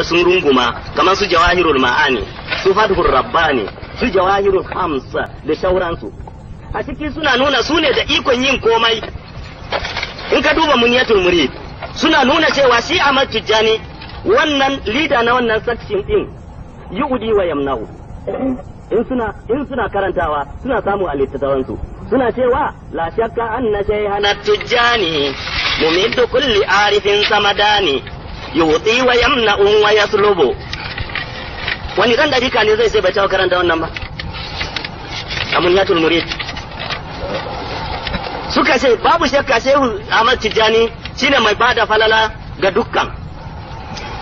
Sun runguma kamar su Jawahirul Ma'ani, su Fathur Rabbani, su Jawahirul Hamsa da shauransu. A ciki suna nuna su ne da ikon yin komai. In ka duba Muniyatul Murid, suna nuna cewa shi Ahmad Tijjani, wannan leader na wannan section din, yu'di wa yamnahu. In suna karantawa, suna samu a littattafansu suna cewa la shakka anna shaykhana Tijjani mumiddu kulli arifin samadani yu'ti wa yamna'u wa yaslubu. Wani dan dariƙa ne zai sai bai taɓa karanta wannan ba a Muniyatul Murid? Suka ce babu shakka Shehu Ahmad Tijjani shine mai bada falala ga dukkan,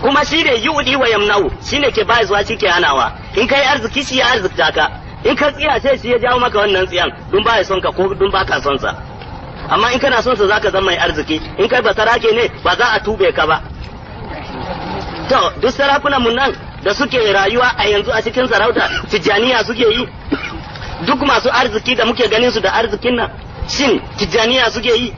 kuma shi ne yu'di wa yamna'u, shine ke bayarwa, shi ke hanawa. In kai arziki, shi ya arzikta ka. In ka tsiya, sai shi ya jawo maka wannan tsiyan, dun baya son ka ko dun baka son sa. Amma in kana son sa, zaka zama mai arziki. In kai basarake ne, ba za a tube ka ba. To, duk sarakunan mun nan da suke rayuwa a yanzu a cikin sarauta, Tijjaniya suke yi? Duk masu arziki da muke ganin su da arzikin nan, shin Tijjaniya suke yi?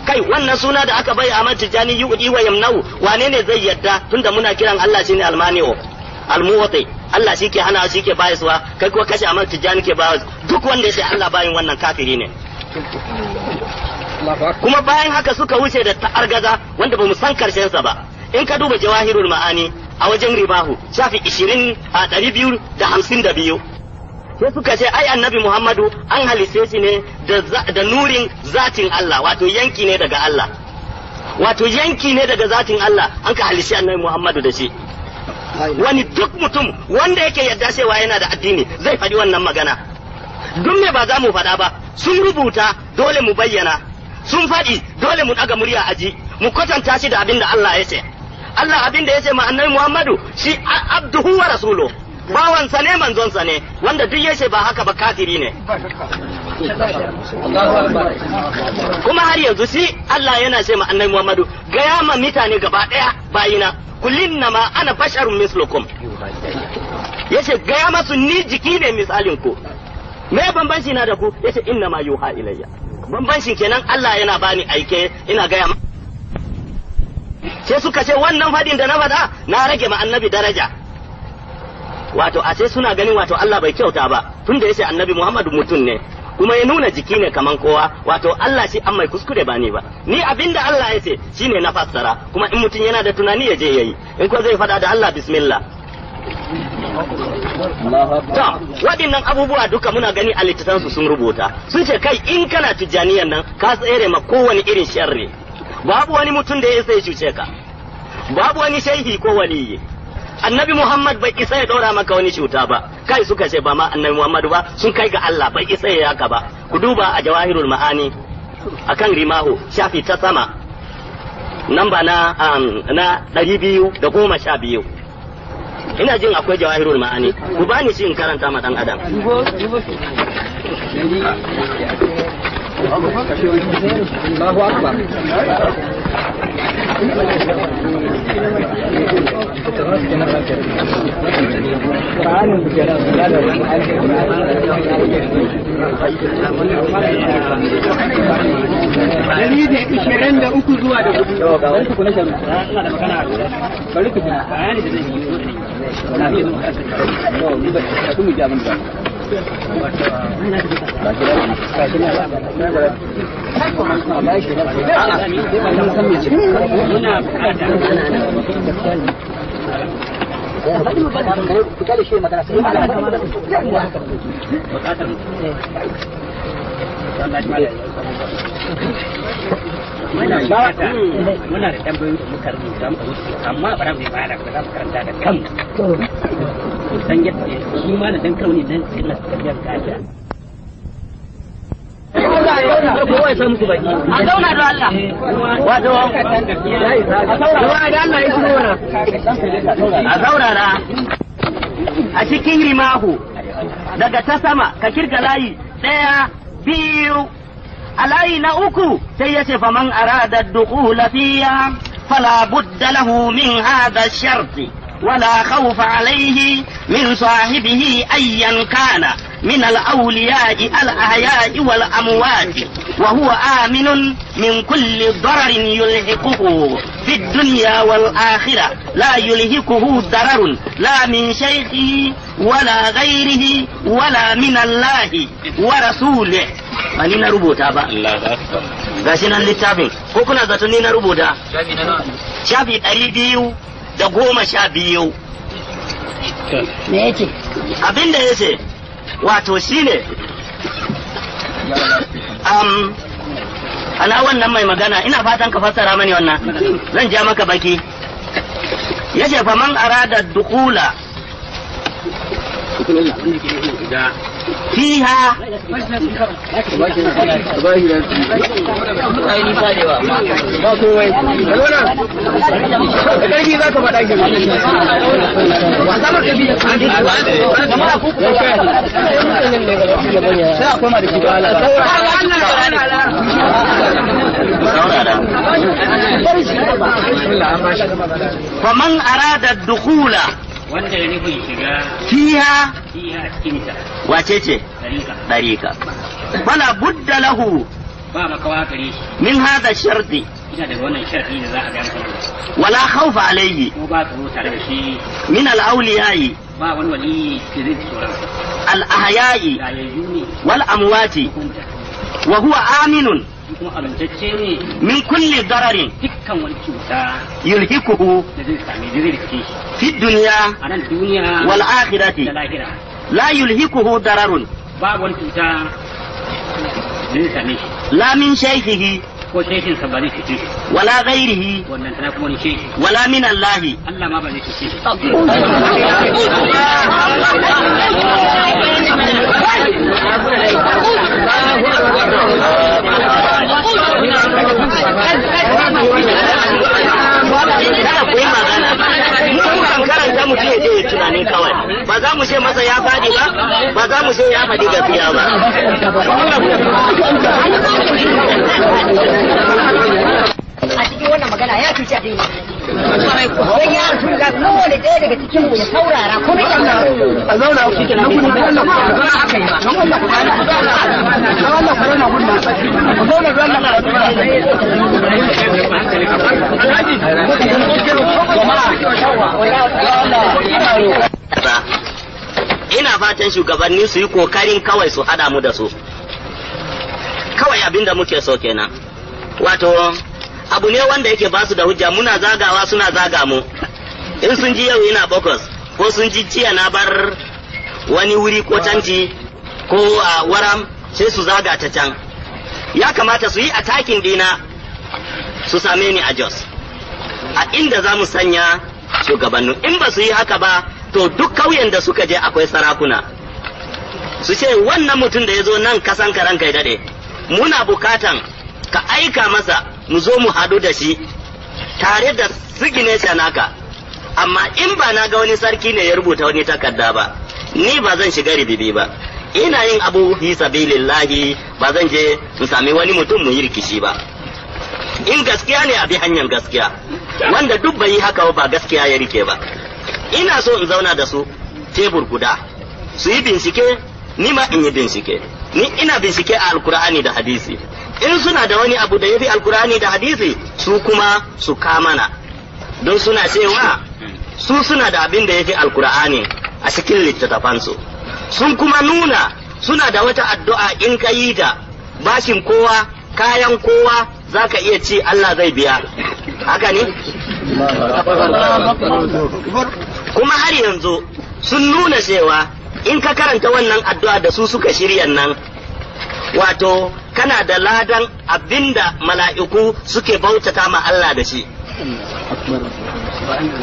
Kai, wannan suna da aka bai Ahmad Tijjani, yu'di wa yamnau, wane ne zai yadda, tunda muna kiran Allah shine almani'u almuwati, Allah shi ke hana, shi ke bayaswa, kai ko kashe Ahmad Tijjani ke bayas? Duk wanda ya ce Allah bayin wannan, kafiri ne. Kuma bayan haka suka wuce da ta'argaza wanda ba mu san karshen sa ba. In ka duba Jawahirul Ma'ani a wajen ribahu, shafi 20 a 252, sai suka ce ai Annabi Muhammadu an halice shi ne da nurin zatin Allah, wato yanki ne daga Allah, wato yanki ne daga zatin Allah an ka halice Annabi Muhammadu da shi. Wani duk mutum wanda yake yadda cewa yana da addini zai faɗi wannan magana? Duk me ba za mu faɗa ba? Sun rubuta, dole mu bayyana. Sun faɗi, dole mu ɗaga murya aji, mu kwatanta shi da abin da Allah ya ce. Allah abin da ya ce ma Annabi Muhammadu, shi abduhu wa rasuluhu, bawansa ne, manzonsa ne. Wanda duk ya ce ba haka ba, kafiri ne. Kuma har yanzu shi Allah yana ce ma Annabi Muhammadu, gaya ma mutane gaba ɗaya bayina, kulinna ma ana basharun mislukum. Yace gaya masu ni jiki ne misalin ku. Me bambanci na da ku? Yace inna ma yuha ilayya. Bambancin kenan, Allah yana bani aike, ina gaya. Sai suka ce wannan fadin da na faɗa na rage ma Annabi daraja. Wato a sai suna ganin wato Allah bai kyauta ba, tunda yace Annabi Muhammadu mutum ne, kuma ya nuna jiki ne kaman kowa, wato Allah shi an mai kuskure, ba ni ba. Ni abinda Allah ya ce shine na fassara, kuma in mutum yana da tunani ya je yayi. In ko zai faɗa da Allah, bismillah. To, waɗannan abubuwa duka muna gani a littattafansu sun rubuta. Sun ce kai, in kana Tijjaniyan nan, ka tsere ma kowane irin sharri. Babu wani mutum da ya isa ya cuce ka. Babu wani shehi ko waliyi. Annabi Muhammad bai isa ya ɗora maka wani cuta ba. Kai, suka ce ba ma Annabi Muhammadu ba, sun kai ga Allah bai isa ya haka ba. Ku duba a Jawahirul Ma'ani akan rimahu, shafi ta sama, namba na 212. Ina jin akwai Jawahirul Ma'ani, ku bani shi in karanta ma dan adam. Allahu akbar. 123 zuwa da hudu. Bari ku na sharu. Bari ku ji bayani da zai yi. Na iya zuwa. To, ni ba ku mu ji abin da. Muna da tambayoyi da muka rubuta muka wuce, amma ba za mu yi bayana ba, za mu karanta da kanmu san yadda shi ma da dan kauni dan tsilla tafiyar kafiya. Kowa ya samu baki. A zauna da Allah. Wato, da Allah ya shigo mana. A saurara. A cikin rimahu, daga ta sama ka kirga layi ɗaya, biyu, a layi na uku sai ya ce faman arada dukhula fiha fala budda lahu min hadha sharti ولا خوف عليه من صاحبه أيا كان من الأولياء الأحياء والأموات، وهو آمن من كل ضرر يلحقه. في الدنيا والآخرة لا يلهكه ضرر لا من شيخه ولا غيره ولا من الله ورسوله. Ba ni na rubuta ba, gashi nan littafin, ko kuna zaton ni na rubuta? Shafi 212. Me yace? Abinda yace wato shine ana wannan mai magana, ina fatan ka fassara mani wannan, zan ja maka baki. Yace fa man arada dukula fiha faman arada dukula wanda ya nufin shiga fiha fiha a cikinta, wace ce dariƙa, dariƙa, fala budda lahu ba makawa gare shi min hadha sharti, ina daga wannan sharadi da za a ga masa, wala khawfa alayhi ko ba tsoro tare da shi min al-awliya'i ba wani wali da zai tsoron al-ahya'i rayayyu ne wal amwati, hukunta wa huwa aminun shi kuma amintacce ne min kulli dararin dukkan wani cuta yulhikuhu da zai same da zai riske shi fi dunya a nan duniya wal da akhirati lahira, la yulhikuhu dararun babu wani cuta da zai same shi la min shaykhihi ko shekinsa ba zai cuce shi wala ghairihi wannan tana kuma wani shehi wala min Allahi. Allah ma ba zai cuce shi. Kada ku yi magana, mu mukan karanta mutum ya je ya tunani kawai, ba za mu ce masa ya faɗi ba, ba za mu ce ya faɗi gaskiya ba. A cikin wannan magana ya cuci addini. Don ya rasu da kowane ɗaya daga cikin mu ya saurara kuma ya A zauna ku kenan kun Allah ku aka yi ba. Allah ku Allah ku zauna kun ku zauna don Allah. Ba. Ina fatan shugabanni su yi kokarin kawai su hada mu da su, kawai abin da muke so kenan. Wato abu ne wanda yake basu da hujja, muna zagawa suna zaga mu. In sun ji yau ina Bokos, ko sun ji jiya na bar wani wuri ko tanti ko a Waram, sai su zaga ta can. Ya kamata su yi atakin dina su same ni a Jos, a inda za mu sanya shugabannin. In ba su yi haka ba, to duk kauyen da suka je akwai sarakuna, su ce wannan mutum da ya zo nan kasan karan kai dade, muna bukatan ka aika masa mu zo mu haɗu da shi tare da signature naka. Amma in ba na ga wani sarki ne ya rubuta wani takarda ba, ni ba zan shiga ribibi ba. Ina yin abu fi sabilillahi, ba zan je in sami wani mutum mu yi rikici ba. In gaskiya ne, a bi hanyar gaskiya. Wanda duk bai yi haka ba, gaskiya ya rike ba. Ina so in zauna da su tebur guda, su yi bincike, ni ma in yi bincike. Ni ina bincike a Alkur'ani da hadisi. In suna da wani abu da ya fi Alkur'ani da hadisi, su kuma su kamana, don suna cewa su suna da abin da ya fi Alkur'ani a cikin littattafansu. Sun kuma nuna suna da wata addu'a, in ka yi ta, bashin kowa, kayan kowa za ka iya ci, Allah zai biya. Haka ne. Kuma har yanzu sun nuna cewa in ka karanta wannan addu'a da su suka shirya nan, wato kana da ladan abinda mala'iku suke bautata ma Allah da shi.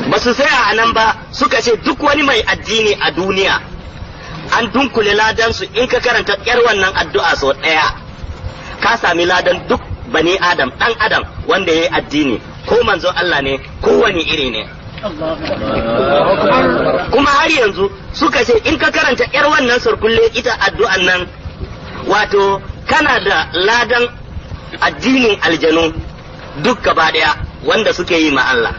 Ba su tsaya a nan ba, suka ce duk wani mai addini a duniya an dunkule ladansu, in ka karanta yar wannan addu'a sau ɗaya, ka sami ladan duk bani Adam, ɗan Adam wanda ya yi addini, ko manzon Allah ne, ko wani iri ne. Kuma har yanzu suka ce in ka karanta yar wannan surkulle, ita addu'an nan, wato kana da ladan addinin aljanu duk gaba ɗaya wanda suke yi ma Allah.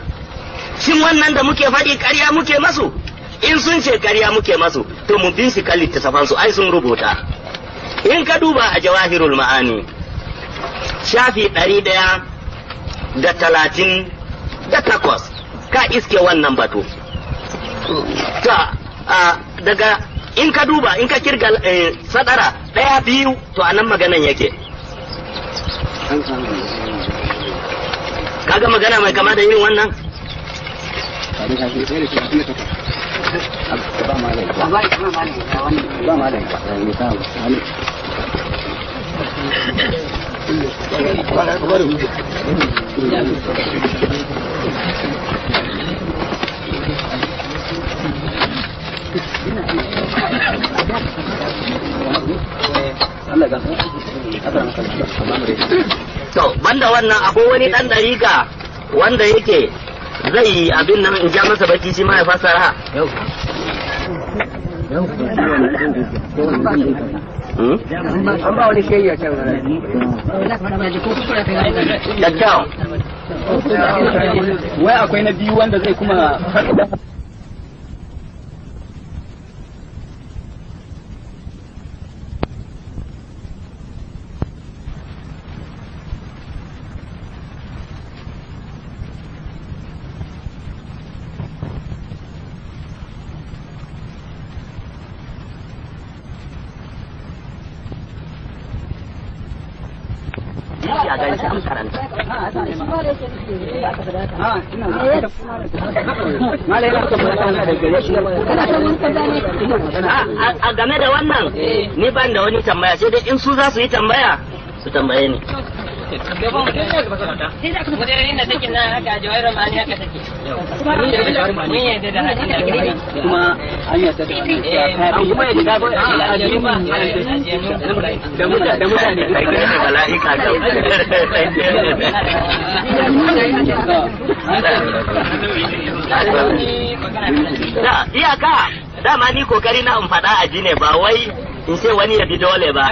Shin wannan da muke faɗi ƙarya muke masu? In sun ce ƙarya muke masu, to mu bincika littattafansu, ai sun rubuta. In ka duba a Jawahirul Ma'ani, shafi 134, 8 ka iske wannan batu. Ta daga in ka duba in ka kirga sadara 1, 2 to anan maganan yake. Kaga magana mai kama da irin wannan? To, banda wannan akwai wani ɗan ɗarika wanda yake zai yi abin nan in ja masa baki shi ma ya fassara. An ba wani shehi a can. Da kyau. Wai akwai na biyu wanda zai kuma Ya gan shi an karanta. A game da wannan ni ban da wani tambaya, sai dai in su za su yi tambaya su tambaye ni. Kuma hanya ta da mutane mala'ika da iyaka dama ni kokari na in faɗa a ji ne, ba wai in ce wani ya bi dole ba.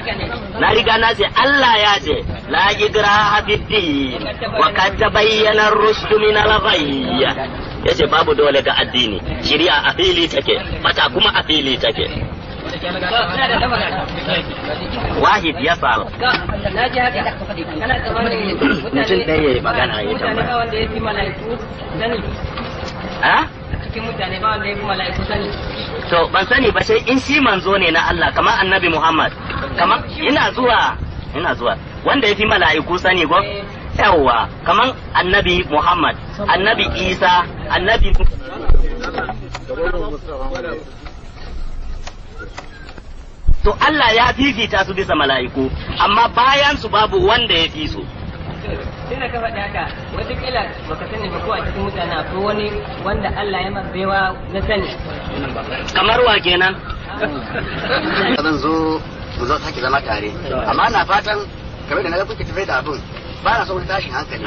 Na riga na ce Allah ya ce la ikraha fid din wa qad tabayyana ar-rushd min al-ghayy. Yace babu dole ga addini, shari'a a fili take, mata kuma a fili take. Wahid ya sal mutum ɗaya ya yi magana ya tambaya. Wanda ya fi mala'iku sani. A? Cikin mutane ba wanda ya fi mala'iku sani. To ban sani ba, sai in shi manzo ne na Allah kamar Annabi Muhammad. Kamar ina zuwa wanda ya fi mala'iku sani ko? Yawwa, kamar Annabi Muhammad, Annabi Isa, Annabi To Allah ya fifita su bisa mala'iku, amma bayan su babu wanda ya fi su. Sai da ka faɗi haka, wataƙila baka sani ba ko a cikin mutane akwai wani wanda Allah ya masa baiwa na sani. Kamar wa kenan? Zan zo mu zo sake zama tare, amma na fatan kamar da na ga kuke tafe da abin ba na son wani tashin hankali.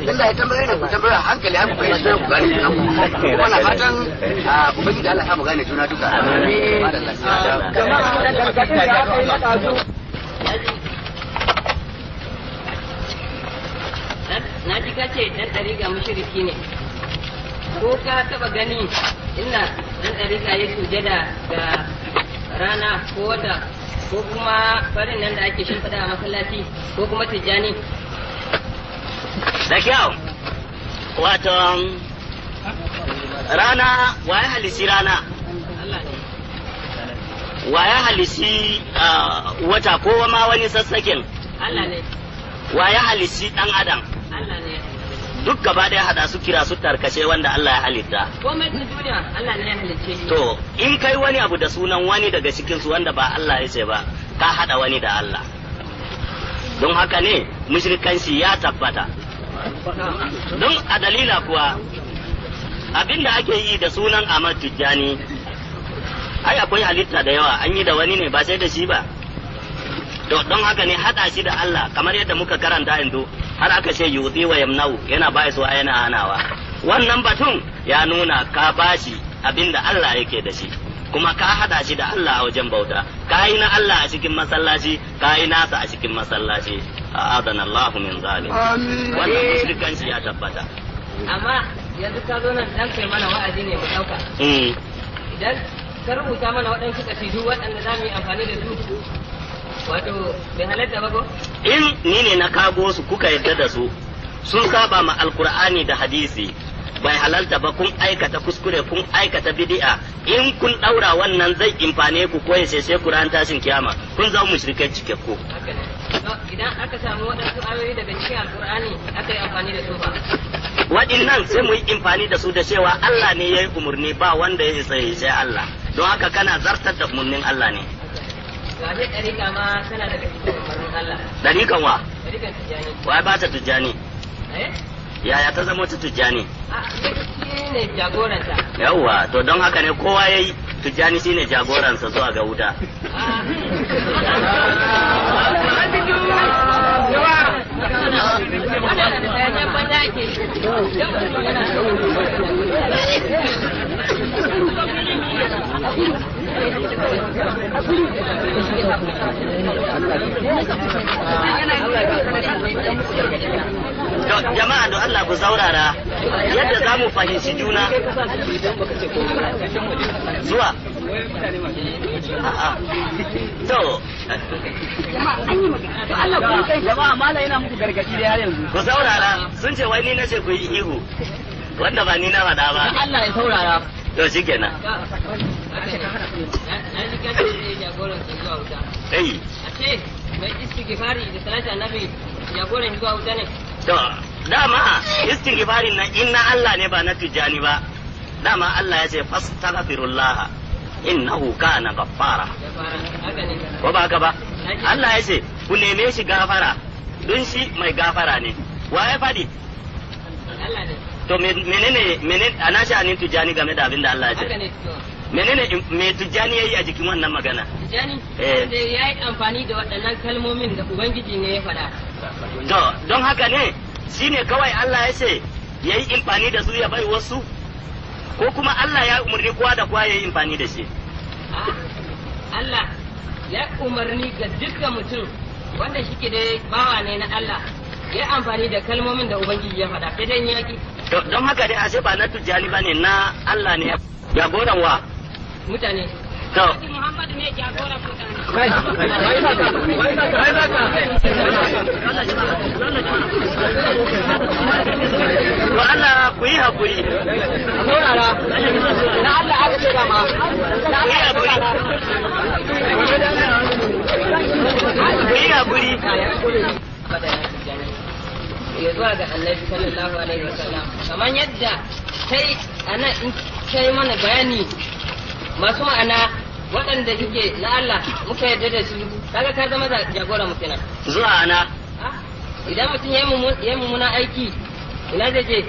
Allah ya tambaye ni ku tambaya hankali har ku kai shi ku gane juna. Kuma na fatan ubangiji Allah ya mu gane juna duka. Madalla. Na ji kace dan ɗariƙa mushriki ne. Ko ka taɓa gani inda dan ɗariƙa ya sujada ga rana ko wata ko kuma farin nan da ake shimfiɗa a masallaci ko kuma tijjani? Da kyau, wato rana, waye halishi rana? Waye halishi wata ko ma wani sassaken? Allah ne. Waye halishi ɗan adam? Allah ne. Duk gaba ɗaya haɗa su kira su tarkace wanda Allah ya halitta. Komai na duniya Allah ne ya halicce shi. To, in kai wani abu da sunan wani daga cikinsu wanda ba Allah ya ce ba, ka haɗa wani da Allah. Don haka ne mushrikanci ya tabbata. Don a dalila kuwa abinda ake yi da sunan Ahmad Tijjani, ai akwai halitta da yawa an yi da wani ne ba sai da shi ba. To don haka ne haɗa shi da Allah kamar yadda muka karanta yanzu har aka ce yuti wa yamnau yana bayaswa yana hanawa. Wannan batun ya nuna ka bashi abinda Allah yake da shi. Kuma ka hada shi da Allah a wajen bauta, ka yi na Allah a cikin masallaci, ka yi nasa a cikin masallaci. A'adana Allahu min zalim. Wannan mushrikanci ya tabbata. Amma yanzu ka zo nan dan kai mana wa'azi ne mu ɗauka. Idan ka rubuta mana waɗansu kasidu waɗanda za mu yi amfani da su, wato bai halatta ba ko? In ni ne na kago su kuka yarda da su, sun saba ma alkur'ani da hadisi, bai halalta ba, kun aikata kuskure, kun aikata bid'a. In kun daura wannan zai imfane ku ko ya sai ku ran tashin kiyama kun zama mushrikai cikakku. Haka ne. To, idan aka samu waɗansu ayoyi daga cikin Alƙur'ani aka yi amfani da su ba? Waɗannan sai mu yi imfani da su da cewa Allah ne ya yi umarni, ba wanda ya isa ya sai Allah, don haka kana zartar da umarnin Allah ne. Ga shi ɗariƙa ma tana daga cikin umarnin Allah. Ɗarikan wa? Ɗariƙan Tijjani. Wa ba ta Tijjani? Eh? Yaya ta zama ta Tijjani? A, shi ne jagoranta. Yawwa, to don haka ne kowa ya yi Tijjani shine jagoransa zuwa ga wuta. To, jama'a, don Allah ku saurara yadda za mu fahimci juna. Zuwa. A'a. To, Jama'a, mala yana muku gargadi da har yanzu. ku saurara, sun ce wai ni na ce ku yi ihu, wanda ba ni na faɗa ba. Allah ya saurara. To shikenan. Na ji ka ce jagoran zuwa wuta. Eh. A ce mai istighfari da salati annabi jagoran zuwa wuta ne? To, dama istighfarin nan inna Allah ne ba na Tijjani ba. Dama Allah ya ce fastaghfirullah innahu kana ghaffara. Da fara haka ne. Ko ba haka ba? Allah ya ce ku neme shi gafara, don shi mai gafara ne. Wa ya faɗi? Allah ne. To menene menene ana sha'anin Tijjani game da abin da Allah ya Haka ce? ne to. Menene me Tijjani yayi a jikin wannan magana? Tijjani Eh. da ya yi amfani da waɗannan kalmomin da Ubangiji ne ya faɗa. To don haka ne shine kawai Allah ya ce yayi amfani da su ya bai wasu, ko kuma Allah ya umarni kowa da kowa yayi amfani da shi? Ah, Allah ya umarni ga dukkan mutum wanda shike da bawa ne na Allah ya amfani da kalmomin da Ubangiji ya faɗa, sai dai ya ki. To don haka dai ashe ba na Tijjani bane, na Allah ne. Jagoran wa? Mutane. To Annabi Muhammad ne jagoran mutane. To Allah ku yi hakuri. Saurara. Na Allah aka ce dama. Na Ku yi Allah hakuri. Ku yi hakuri. Ya zuwa ga Annabi sallallahu alaihi wasallam, kamar yadda kai ana in kai mana bayani masu ma'ana waɗanda suke na Allah muka yarda da su, kaga ka zama da jagora mu kenan. Zuwa ana Ah, idan mutum ya yi mummunan aiki, ina zai je?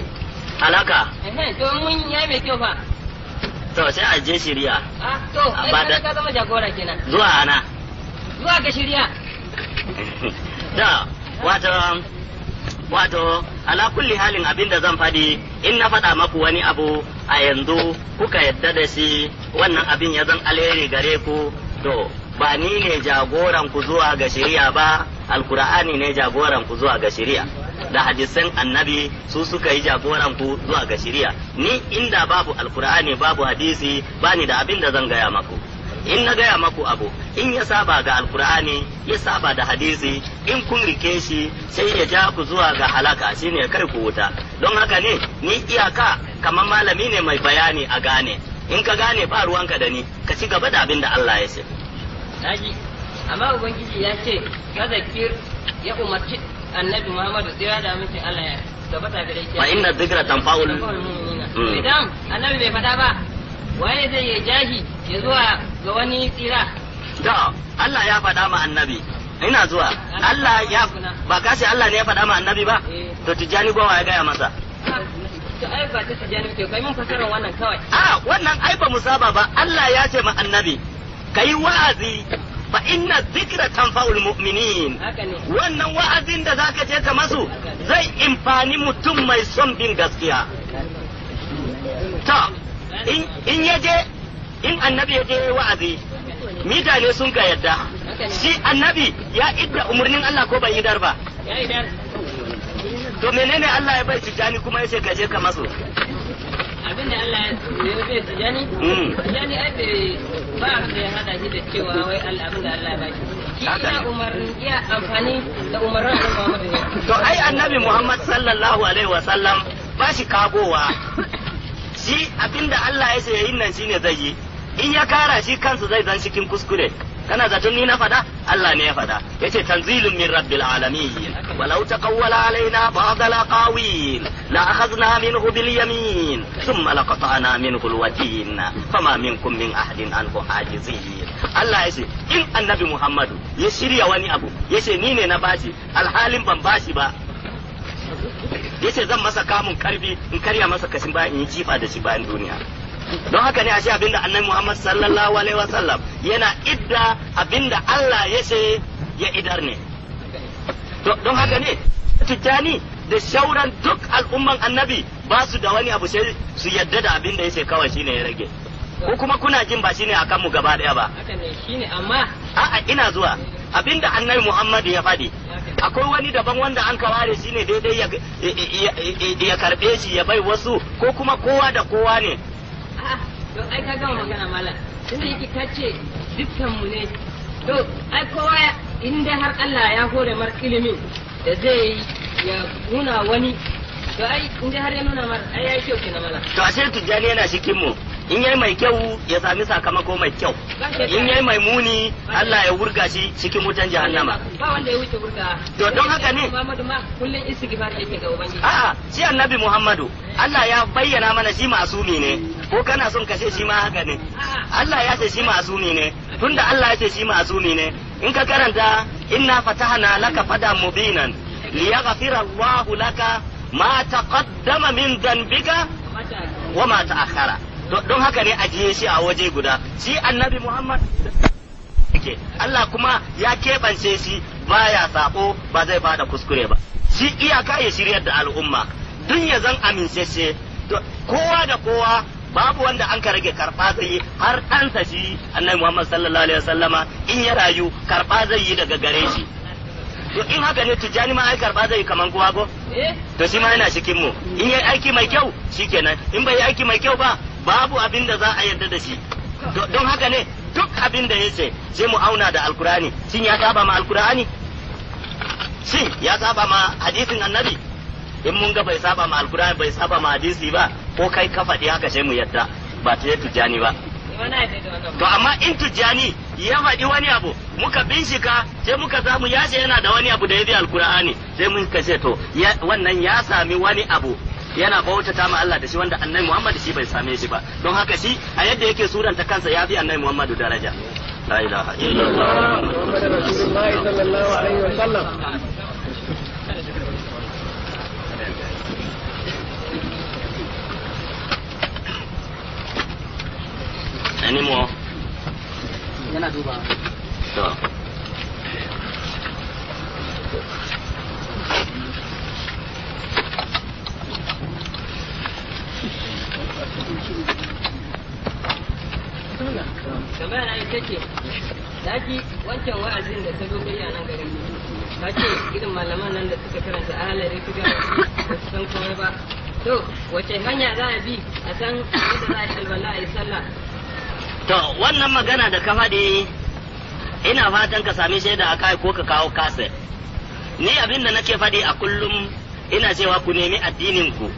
Halaka. Ehe, to mun ya mai kyau fa? To sai a je shiriya. Ah, to ai Ba kaga da- ka zama jagora kenan Zuwa ana. zuwa ga shirya. Da wato ala kulli halin, abin da zan faɗi, in na faɗa maku wani abu a yanzu kuka yadda da shi, wannan abin ya zan alheri gare ku, to ba ni ne jagoran ku zuwa ga shari'a ba, Alkur'ani ne jagoran ku zuwa ga shari'a da hadisan Annabi, su suka yi jagoran ku zuwa ga shari'a. Ni inda babu Alkur'ani babu hadisi, bani da abin da zan gaya maku. In na gaya maku abu, in ya saba ga Alkur'ani, ya saba da hadisi, in kun rike shi sai ya ja ku zuwa ga halaka, shine ya kai ku wuta. Don haka ne ni iyaka kamar malami ne mai bayani a gane. In ka gane, ba ruwanka da ni, ka ci gaba da abin da Allah ya ce. Naji, amma Ubangiji ya ce fazakir, ya umarci Annabi Muhammadu, tsira da amincin Allah ya tabbata gare shi. Fa inna dhikra tanfa'ul Tanfa'ul mu'minina. Mm. Idan Annabi bai faɗa ba, waye zai yi jahi ya zuwa ga wani tsira? To Allah ya faɗa ma Annabi, ina zuwa, Allah ya ba ka ce Allah ne ya faɗa ma Annabi ba? Eh. To Tijjani gwawa ya gaya masa? Ah, to ai ba ta Tijjani ke kai mun fasarar wannan kawai. A wannan ai ba mu saba ba. Allah ya ce ma Annabi kai wa'azi, fa inna dhikra tanfa'ul mu'minin. Haka ne. Wannan wa'azin da zaka je ka masu zai imfani mutum mai son bin gaskiya. To in ya je, in Annabi ya je wa'azi, mutane sun ka yadda, shi Annabi ya idda umarnin Allah ko bai idar ba? Ya idan. To menene Allah ya bai Tijjani kuma ya ce ka je ka masu? Abinda Allah ya bai Tijjani, Tijjani ai bai ba abin da ya hada shi da cewa wai Allah, abin da Allah ya bashi. Shi Haka ina ne. umarni, iya amfani da umarnin Annabi Muhammad ne. To ai Annabi Muhammad sallallahu alaihi wa sallam Ba shi kagowa. Shi abinda Allah ya ce yayin nan shine zai yi. In ya kara shi kansa zai zan cikin kuskure. Kana zaton ni na fada? Allah ne ya fada. Yace tanzilun min rabbil alamin. Walau taqawwala alaina ba'd al-aqawil la akhadna minhu bil yamin thumma laqata'na minhu al-watin fama minkum min ahadin anhu hajizin. Allah yace in Annabi Muhammadu ya shirya wani abu yace ni ne na bashi alhalin ban bashi ba, yace zan masa kamun karfi in karya masa kashin bayan in yi jifa da shi bayan duniya. Don haka ne ashe abinda Annabi Muhammad sallallahu alaihi wasallam yana idda abinda Allah ya ce ya idar ne. Don haka ne Tijjani da shauran duk al'umman Annabi ba su da wani abu sai su yadda da abinda ya ce kawai shine ya rage. Ko kuma kuna jin ba shine akan mu gaba daya ba. Haka ne shine, amma a'a ina zuwa abinda Annabi Muhammad ya faɗi akwai wani daban wanda an kaware shine daidai ya karbe shi ya bai wasu, ko kuma kowa da kowa ne. A'a, to ai ka gama magana malam. Tunda yake ka ce dukkan mu ne, to ai kowa in dai har Allah ya hore mar ilimin da zai ya nuna wani, to ai in dai har ya nuna mar ai yayi kyau kenan malam. To ashe Tijjani yana cikin mu. In yayi mai kyau ya sami sakamako mai kyau, in yayi mai muni Allah ya wurga shi cikin wutan jahannama. Ba wanda ya wuce wurga. To don haka ne Muhammadu ma kullun istighfar yake ga Ubangiji. A'a, shi Annabi Muhammadu Allah ya bayyana mana shi masumi ne. Ko kana son kashe shi ma haka ne. Allah ya ce shi masumi ne. Tunda Allah ya ce shi masumi ne, in ka karanta inna fatahna laka fada mubinan liyaghfira Allahu laka ma taqaddama min dhanbika wa ma ta'akhkhara. Don haka ne ajiye shi a waje guda. Shi Annabi Muhammad yake Allah kuma ya keɓance shi baya sako, ba zai fada kuskure ba. Shi iyaka ya shiryar da al'umma dun ya zan amincece kowa da kowa, babu wanda an ka rage karɓa zai yi har ɗansa shi Annabi Muhammad sallallahu alaihi wasallama in ya rayu karɓa zai yi daga gare shi. To in haka ne Tijjani ma ai karɓa zai yi kaman kowa ko? To shi ma yana cikin mu. In yayi aiki mai kyau shikenan, in bai yi aiki mai kyau ba babu abin da za a yarda da shi. Don haka ne duk abin da ya ce sai mu auna da Alkur'ani. Shin ya saba ma Alkur'ani? Shin ya saba ma hadisin Annabi? In mun ga bai saba ma Alkur'ani bai saba ma hadisi ba, ko kai ka faɗi haka sai mu yarda, ba ta Tijjani ba. To amma in Tijjani ya faɗi wani abu muka bincika sai muka samu ya ce yana da wani abu da ya bi Alkur'ani, sai mun kace to wannan ya sami wani abu yana bautata ma Allah da shi wanda Annabi Muhammad shi bai same shi ba. Don haka shi a yadda yake suranta kansa ya fi Annabi Muhammadu daraja. La ilaha illallah Muhammadur Rasulullah sallallahu alaihi wa sallam. Any more? Yana duba. To. Tambaya na ita ce, na ji wancan wa'azin da ta zo kai a nan garin, ka ce irin malaman nan da suka karanta ahalari suka ba su san komai ba. To wace hanya za a bi a san yadda za a yi alwala a yi sallah? To wannan magana da ka faɗi ina fatan ka sami shaida a kai ko ka kawo kaset. Ni abin da nake faɗi a kullum ina cewa ku nemi addinin ku,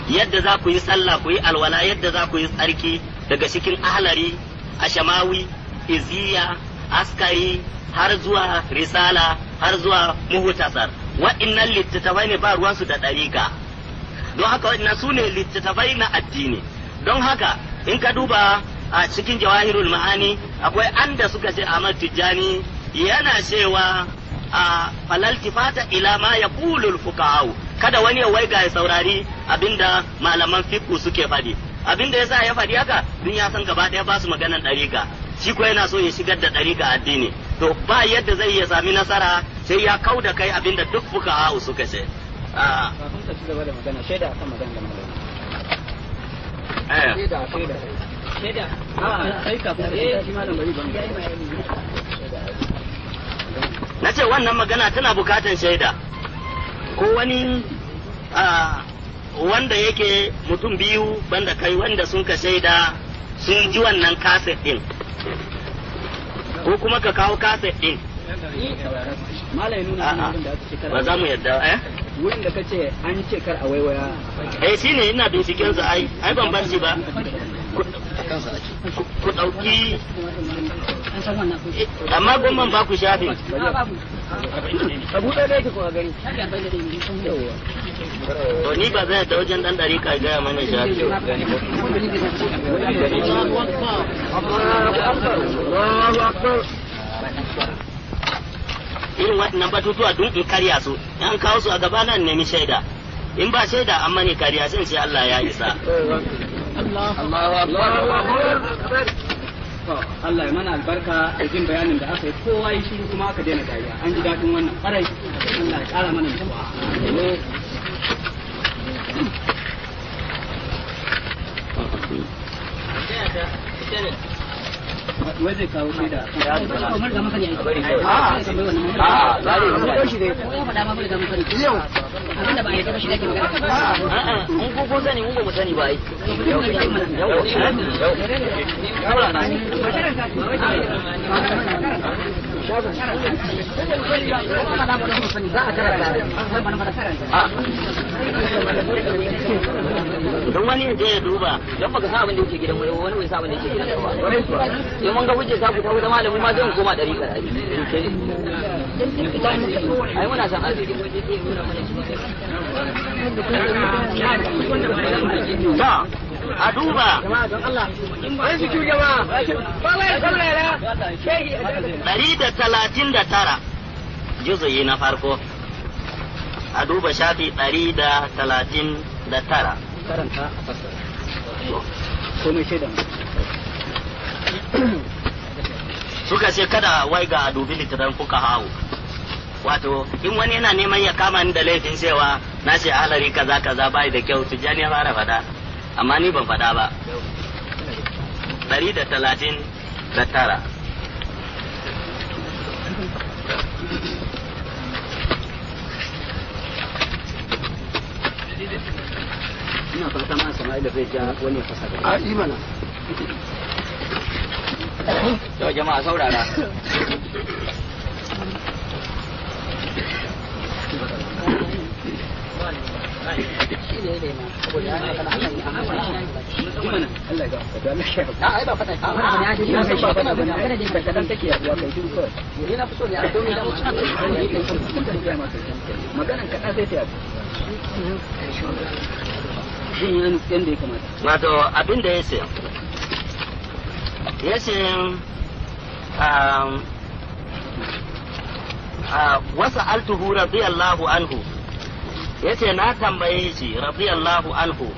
yadda za ku yi sallah ku yi alwala, yadda za ku yi tsarki daga cikin ahlari, ashamawi, iziya, askari, har zuwa risala, har zuwa muhutasar. Wa'innan littattafai ne ba ruwansu da ɗariƙa. Don haka wa'innan su ne littattafai na addini. Don haka in ka duba a cikin jawahirul ma'ani akwai anda suka ce Ahmad Tijjani yana cewa a falaltifata ila ma yaqulul fuqaha, kada wani ya waiga ya saurari abinda malaman fiqh suke faɗi. Abinda yasa ya faɗi haka dun ya san gaba ɗaya ba su maganan ɗariƙa, shi ko yana so ya shigar da ɗariƙa addini. To ba yadda zai ya sami nasara sai ya kau da kai abinda duk fuqaha suka ce. Kafin ka ci gaba da magana, shaida akan magana da malami. Shaida, shaida. Shaida. A'a, sai kafin ka shi malam bari ban. Na ce wannan magana tana bukatan shaida ko wani wanda yake mutum biyu banda kai wanda sun ka shaida sun ji wannan kaset din, ko kuma ka kawo kaset din. Malam ya nuna mana wurin da aka ce Ba za mu yadda eh? Wurin da kace an ce kar a waiwaya. Eh shine ina binciken sa ai ai ban bar shi ba. Ku dauki amma gomman ba ku shafi. Abu ɗaya da yake kuka gani. To ni ba zan da wajen dan dariƙa gaya mana shafi. Irin waɗannan batutuwa dun in karya su, in an kawo su a gaba nan nemi shaida. In ba shaida an mani kariya sai ce Allah ya isa. Allah ya mana albarka da jin bayanin da aka yi kowa yi shiru kuma aka daina dariya an ji daɗin wannan ƙwarai Allah ya ƙara mana nutsuwa. Wai zai kawo shaida. A'a, in ku kun sani mu ba mu sani ba ai. Don wani ya je ya duba. Don baka san abin da yake gidan wani wani bai san abin da yake gidan ka ba. Sai mun ga hujjar ta fita wata malamin ma zai koma ɗari ka ai muna san arziki. Ta a duba. 139 juzuyi na farko. A duba shafi 139. Karanta a fassara. Komai shaida. Suka ce kada wai ga a dubi littattafan fuka hawo. Wato in wani yana neman ya kama ni da laifin cewa na ce alari kaza kaza bai da kyau Tijjani ya fara faɗa amma ni ban faɗa ba. 139. Ina fata ma Sama'ila zai ja wani ya fasa A imana. To jama'a saurara. Imana Allah ya gafarta Allah ya gafarta. Ai ba fata. Ina san ba fata bane. Da kadan take yaduwa kai shiru kawai. Ni na fi so ne a domin da maganan kaɗan sai ta yadu. Zan yi yanda ya kamata. Wato abin da ya ce ya ce wasa altuhu radiyallahu anhu ya ce na tambaye shi radiyallahu anhu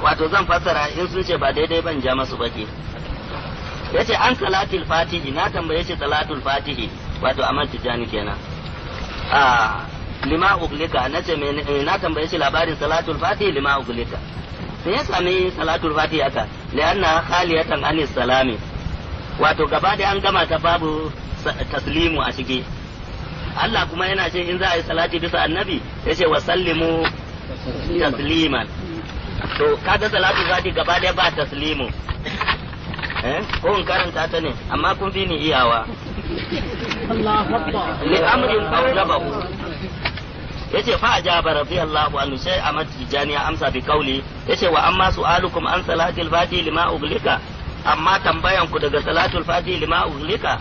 wato zan fassara in sun ce ba daidai ban ja masu baki ya ce an salatul fatihi na tambaye shi salatul fatihi wato amal tijani kenan lima uglika na ce na tambaye shi labarin salatul fatihi lima uglika sai ya sami salatul fatihi haka li'anna khaliyatan anis salami wato gaba da an gama ta babu taslimu a ciki Allah kuma yana ce in za a yi salati bisa annabi ya ce wa sallimu tasliman to kaga salatul fatihi gaba da ba taslimu eh ko in karanta ta ne amma kun fi ni iyawa li amrin awjabahu yace fa ajaba radiyallahu anhu sai Ahmad Tijani ya amsa bi kauli yace wa amma su'alukum an salatil fati lima uglika amma tambayan ku daga salatul fati lima uglika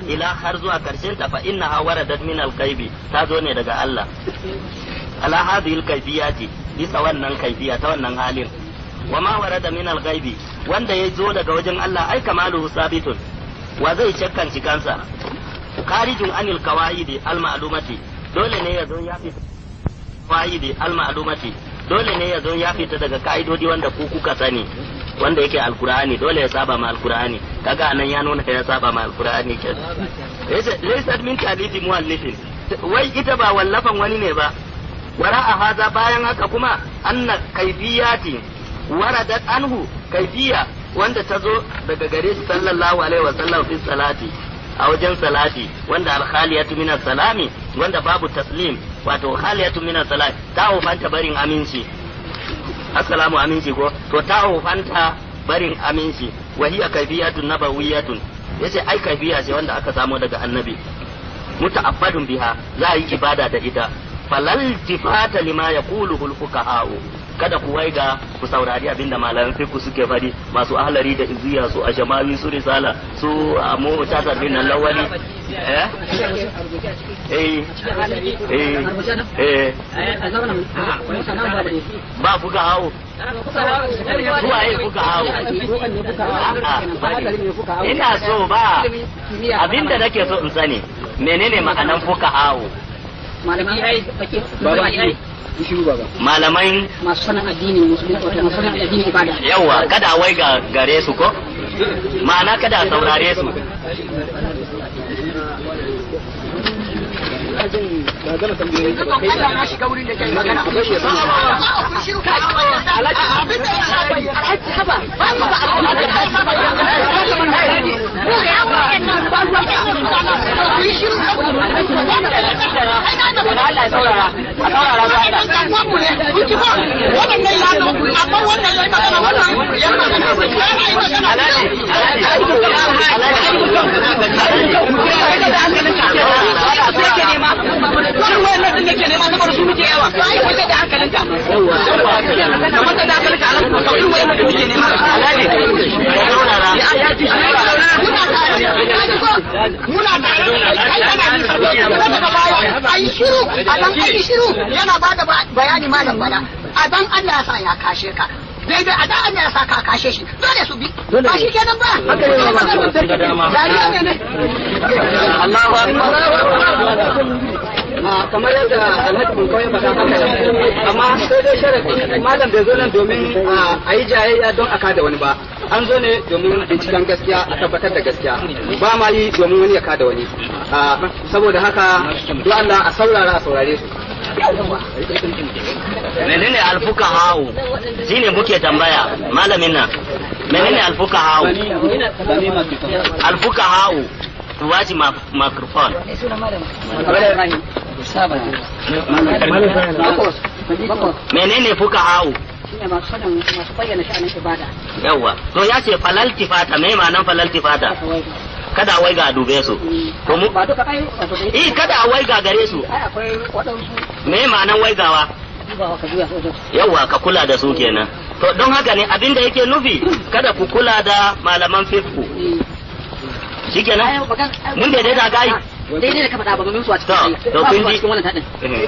ila har zuwa karshen ta fa innaha waradat min al-ghaibi ta zo ne daga Allah ala hadhihi al-kayfiyati bisa wannan kaifiya ta wannan halin wa ma warada min al-ghaibi wanda ya zo daga wajen Allah ai kamaluhu sabitun wa zai shakkan cikansa kharijun anil qawaidi al-ma'lumati dole ne ya zo ya fi qawaidi al-ma'lumati dole ne ya zo ya fita daga ka'idodi wanda ku kuka sani wanda yake alkur'ani dole ya saba ma alkur'ani kaga anan ya nuna ya saba ma alkur'ani kenan laysa min talifi muallifin wai ita ba wallafan wani ne ba wara'a haza bayan haka kuma anna kaifiyati waradat anhu kaifiya wanda ta zo daga gare shi sallallahu alaihi wasallam fi salati a wajen salati wanda alkhaliyatu min salami wanda babu taslim wato khaliyatu min salati ta ofanta barin aminci assalamu aminci ko to ta ofanta barin aminci wa hiya kaifiyatun nabawiyatun yace ai kaifiya ce wanda aka samo daga annabi Muta'abbadun biha, za a yi ibada da ita. Falal tifata lima yaquluhu al-fuqaha'u, kada ku waiga ku saurari abinda malaman fiqh suke fadi, masu ahlari da iziya, su ashamawi, su risala, su amu tasar bin nan lawali, eh eh eh eh ba fuqaha'u. Suwaye fuqaha'u? Ina so ba abinda nake so in sani, menene ma'anan fuqaha'u? Malamai masu sanin addini musulunci, wato masu sanin addini ibada. Yawa, kada a waiga gare su, ko ma'ana kada a saurare su. Allah na shiga wurin da kai magana. Muna tare da kai, kana daga baya ai shiru, a dan ai shiru, yana ba da bayani. Malam Bala, a dan Allah ya sa ya kashe ka daidai, a dan Allah ya sa ka kashe shi, dole su bi, ba shi kenan ba. Dariya ne ne. Allahu akbar. Kamar yadda Alhaji mun kawai faɗa haka, amma sai dai sharaɗi, malam bai zo nan domin a yi jayayya don a kada wani ba. An zo ne domin binciken gaskiya, a tabbatar da gaskiya. Ba ma yi domin wani ya kada wani. Saboda haka don Allah a saurara, a saurare su. Menene alfukaha'u? Shine muke tambaya, malamin nan. Menene alfukaha'u? Alfukaha'u, waji microphone. Menene fukaha'u? Shine masu sanin, masu bayyana sha'anin ibada. Yawa, to ya ce falaltifata, me ma'anan falaltifata? Kada a waiga a dube su. To mu ba duka ai, wato dai eh, kada a waiga gare su. Ai akwai waɗansu. Me ma'anan waigawa? Dubawa, ka juya wajen. Yawa, ka kula da su kenan. To don haka ne abinda yake nufi, kada ku kula da malaman fiqh. Shikenan mun daidaita kai. Daidai da ka faɗa, ba mun su a cikin To, to kun ba su a ji. cikin wannan taɗin.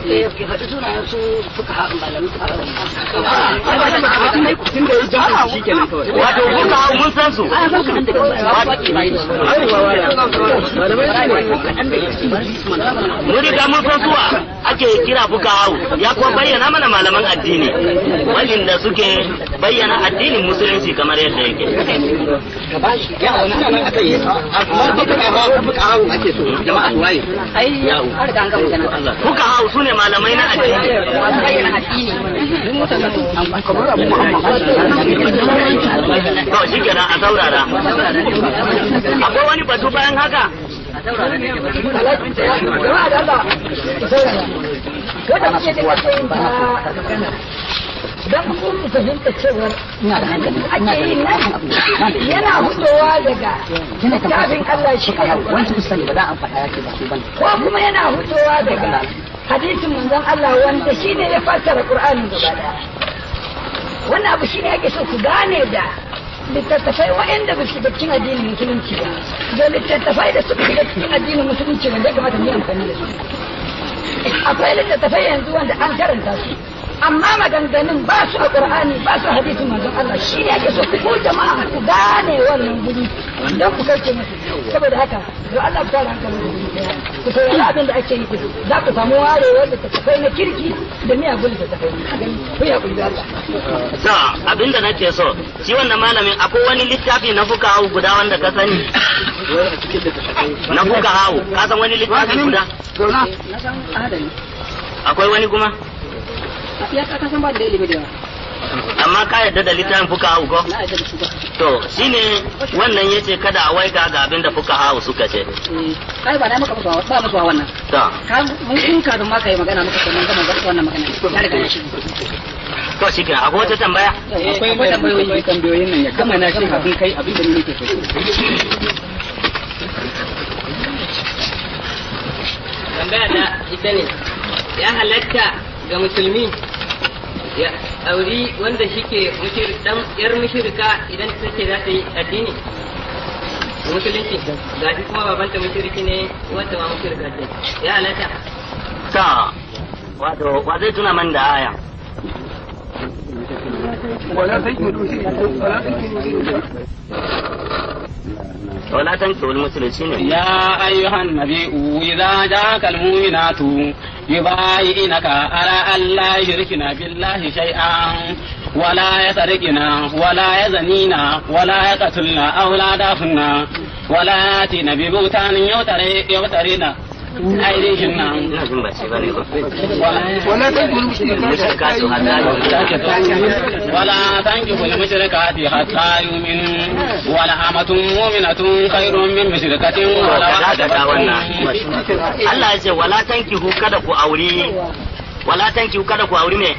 Eh. Ke faɗi sunayen su suka haɗu malamin su. Tun da ya jama'a shi kenan kawai. Wato kuka hau mun san su. Ai ba kaɗan daga cikin Mun riga mun san suwa ake kira fuka hau, ya kuma bayyana mana malaman addini wanda suke bayyana addinin musulunci kamar yadda yake. Ya nan aka yi, amma fuka hawo ake so jama'a su waye. Ai an riga an gama magana. Fuka hau su ne malamai na addini. Masu bayyana addini. To shikenan, a saurara. Akwai wani batu bayan haka? Jama'a da Allah ku saurara. Wanda muke da kake yin ba magana. Dan kun fahimta cewar ake yin nan yana hudowa daga littafin Allah shi ne Wancan sani ba za a faɗa yake ba su bane. ko kuma yana hudowa daga hadisin manzon Allah wanda shi ne ya fassara Qur'anin gaba daya. Wannan abu shi ne ake so ku gane da littattafai waɗanda ba su shiga cikin addinin musulunci ba, da littattafai da suka shiga cikin addinin musulunci wanda ya kamata mu yi amfani da su. Akwai littattafai yanzu wanda an karanta su, amma maganganun ba su a Qur'ani, ba su a hadisin manzon Allah. Shi ne ake so ku jama'a ku gane wannan guri don ku kauce musu. Saboda haka don Allah ku tara hankalin ku guri ɗaya, ku saurari abin da ake yi, za ku samu warewar littattafai na kirki da miyagun littattafai. Ku yi haƙuri da Allah. To abinda nake so, shi wannan malamin, akwai wani littafi na fuka hau guda wanda ka sani? Na fuka hau, ka san wani littafi guda? Na san adali. Akwai wani kuma? Ya ka san ba da ilimi da yawa. Amma ka yarda da littafin fuka hau ko? Na yarda da su ba. To shine wannan yace kada a waiga ga abinda fuka hau suka ce. Eh, ai ba na maka musu ba musu wannan. To Ka mun kun kafin ma kai magana muka ce mun gama wannan magana. Ya riga ya shigo. To shikenan, akwai wata tambaya? Akwai tambayoyi, tambayoyin nan ya gama na shi kafin kai abin da ni nake so. Tambaya ta ita ne, ya halatta ga musulmi ya auri wanda shike dan yar mushrika idan ta ce za ta yi addini musulunci, ga shi kuma babanta mushriki ne, wata ma mushrika ce, ya halatta? Ta wato wa zai tuna man da aya? ولا تنكحوا المشركين. يا أيها النبي إذا جاءك المؤمنات يبايعنك على أن لا يشركن بالله شيئا ولا يسرقن ولا يزنين ولا يقتلن أولادهن ولا يأتين ببهتان يفترين أيديهن. Ina jin ba shi bane ba. ولا تنكحوا المشركات ولا تنكحوا المشركات حتى يؤمنوا ولا أمة مؤمنة خير من مشركة ولو أعجبتكم. Allah ya ce wala tankihu, kada ku auri, wala tankihu, kada ku auri me?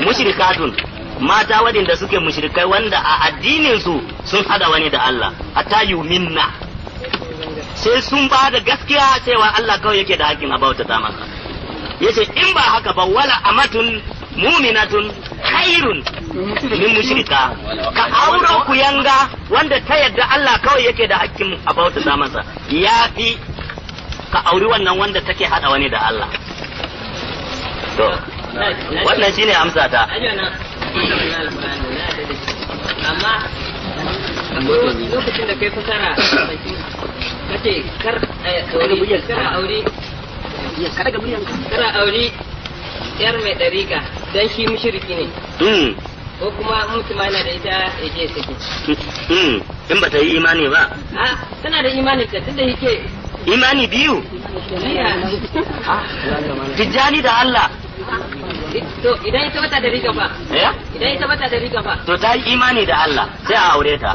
Mushrikatun, mata waɗanda suke mushrikai, wanda a addinin su sun hada wani da Allah, hatta yuminna, sai sun ba da gaskiya cewa Allah kawai yake da hakkin a bautata masa. Yace in ba haka ba, wala amatun muminatun khairun min mushrika, ka auro ku yanga wanda ta yadda Allah kawai yake da hakkin a bautata masa ya fi ka auri wannan wanda take hada wani da Allah. To wannan shine amsa ta. Aji wannan alƙur'ani na yarda da shi. Amma akwai lokacin da kai fasara kace kar auri, kar auri, kar auri yar mai ɗariƙa dan shi mushriki ne, ko kuma mutum yana da ita ya je sake. In ba ta yi imani ba. A tana da imanin ta tunda yake imani biyu, iya. Tijjani da Allah. To idan ita bata da riga fa? Eh? Idan ita bata da riga fa? To ta yi imani da Allah sai a aure ta.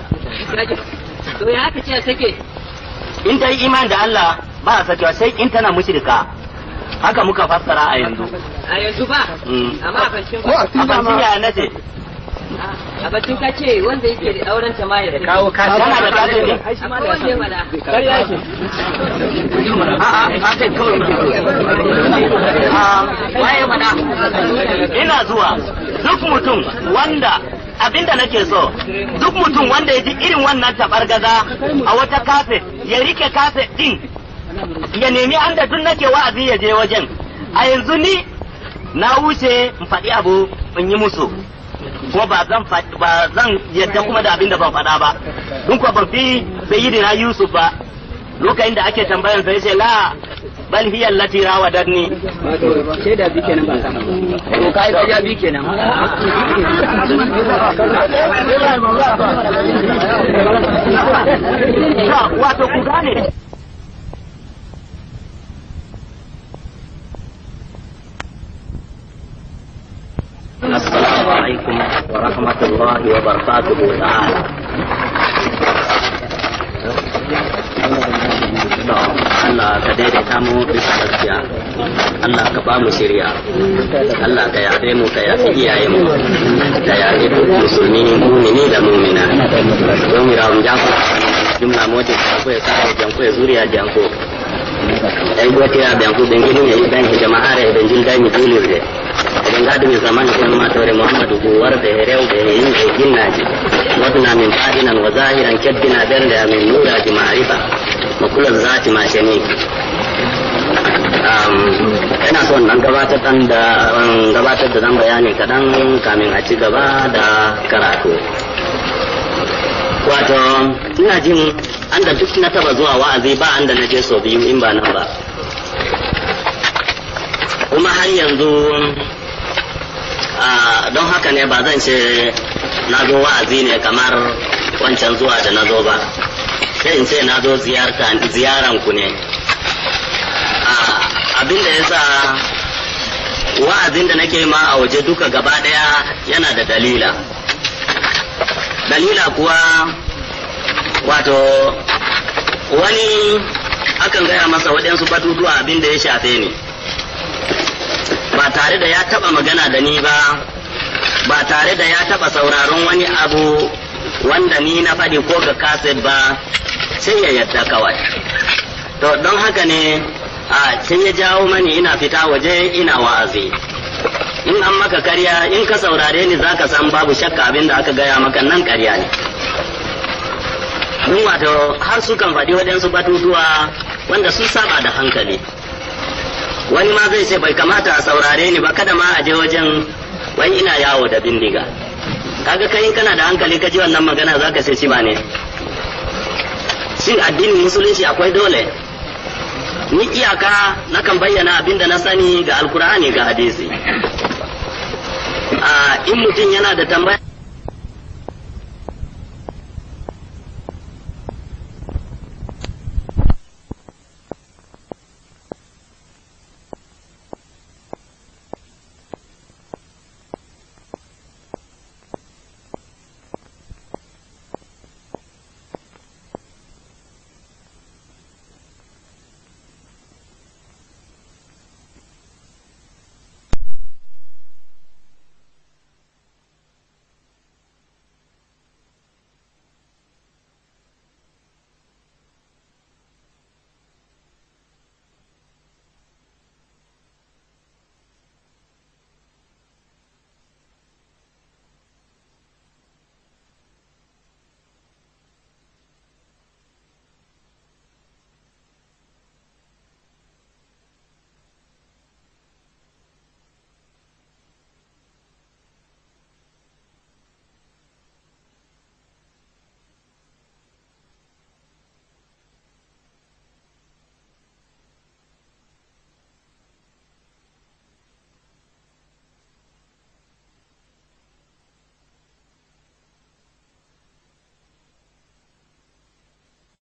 To ya aka ce a sake? In ta yi imani da Allah ba a sakewa, sai in tana mushrika. Haka muka fassara a yanzu. A yanzu ba? Amma a bancin ko a A tun ban ya nace. A bancin ka ce wanda yake da auren ta ma ya sake. Kawo ka Tana da kafin ne. Amma wanda ya faɗa. A'a, kafin kawai muke so. Waye faɗa? Ina zuwa. Duk mutum wanda abinda nake so, duk mutum wanda ya ji irin wannan tabargaza a wata kafe, ya rike kafe din, ya nemi an da duk nake wa'azi ya je wajen. A yanzu ni na wuce in faɗi abu in yi musu, kuma ba zan ba zan yadda kuma da abin da ban faɗa ba, dun kuwa ban fi sayyidina Yusuf ba, lokacin da ake tambayan sai ce la bal hiya allati rawadatni. Shaida bi kenan ba samu. To kai ka bi kenan. Wato ku gane. Assalamu alaikum wa rahmatullahi wa barakatuhu ta'ala. To, Allah ka daidaita mu bisa gaskiya. Allah ka ba mu shirya. Allah ka yafe mu, ka yafi iyaye mu. Ka yafe duk musulmi mumini da mumina. Jomirawo janko jumla moti ko e sa janko e zuriya janko. Ay gotiraɓe an fof ɓe giɗum e yiɗani e jama'are eɓe jildani julirde eɓe gadumi zamanu kono matore Mouhamadou ko worɓe e rewɓe e yimɓe e jinnaji wadna min faɗinan wa zahiran kebbina ɓernde amin nuraji marifa mo kulol zati ma sheniki. Ina son dan gabatar dan da gabatar da dan bayani kaɗan kamin a ci gaba da karatu. Wato ina jin an da duk na taba zuwa wa'azi ba an da na je sau biyu in ba nan ba, kuma har yanzu don haka ne ba zan ce na zo wa'azi ne kamar wancan zuwa da na zo ba, sai in ce na zo ziyarta ziyaran ku ne. Abin da ya sa wa'azin da nake ma a waje duka gaba daya yana da dalila. Dalila kuwa, wato wani akan gaya masa waɗansu batutuwa abin da ya shafe ni ba tare da ya taɓa magana da ni ba, ba tare da ya taɓa sauraron wani abu wanda ni na faɗi ko ga kaset ba, sai ya yadda kawai. To don haka ne A sai ya jawo mani ina fita waje ina wa'azi. In an maka karya, in ka saurare ni, zaka san babu shakka abin da aka gaya maka nan karya ne. Mun wato har sukan faɗi waɗansu batutuwa wanda sun saba da hankali. Wani ma zai ce bai kamata a saurare ni ba, kada ma a je wajen, wai ina yawo da bindiga. Kaga kai in kana da hankali ka ji wannan magana, zaka ce shi ba ne. Shin addinin Musulunci akwai dole? Ni iyaka nakan bayyana abin da na sani ga Alkur'ani, ga hadisi. A in mutum yana da tambaya.